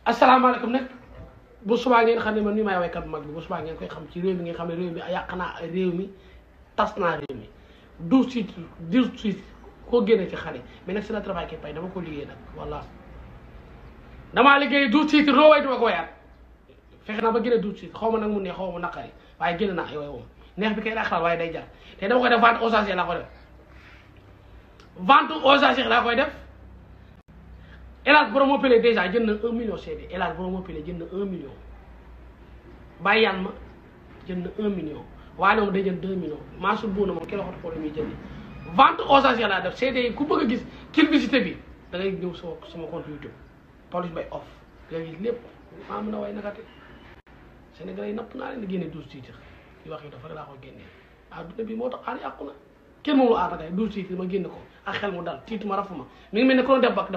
asalaamaaleykum nag bu subaa ngeen xam ne man mii maay waykat bu mag bi bu subaa ngeen koy xam ci réew mi ngeen xam ne réew mi yàq naa réew mi tas naa réew mi 12 titres koo génne ci xale mais nag c'est le travail qui paye dama ko liggéey nag walla damaa liggéey 12 titres loo way duma ko wayaat fexe naa ba génne 12 titres xaw ma nag mu neex xaw ma naqari waaye génne naa ay way woon neex bi kay daa xalaat waaye day jar te dama koy def vente aux enchères laa koy def vente aux enchères laa koy def Elage Promo Pele déjà jënd na 1 million CD Elage Promo Pele jënd na 1 million bàyyi yaan ma jënd na 1 million waaye moom day jënd 2 millions Mansour Bouna moom kenn waxatu ko la muy jëndi vente aux enchères laa def CD yi ku bëgg a gis publicité bi da ngay ñëw sama compte YouTube Pawlish Mbaye off da ngay gis lépp maa mën a way nakate Sénégalais yi napp naa leen di génne 12 titres yi wax yi dafa rek laa ko génnee adduna bi moo tax aar yàqu na kenn moom lu aar nakay 12 titres ma génne ko ak xel mu dal titre ma rafu ma mi ngi mel ne ko doon def bak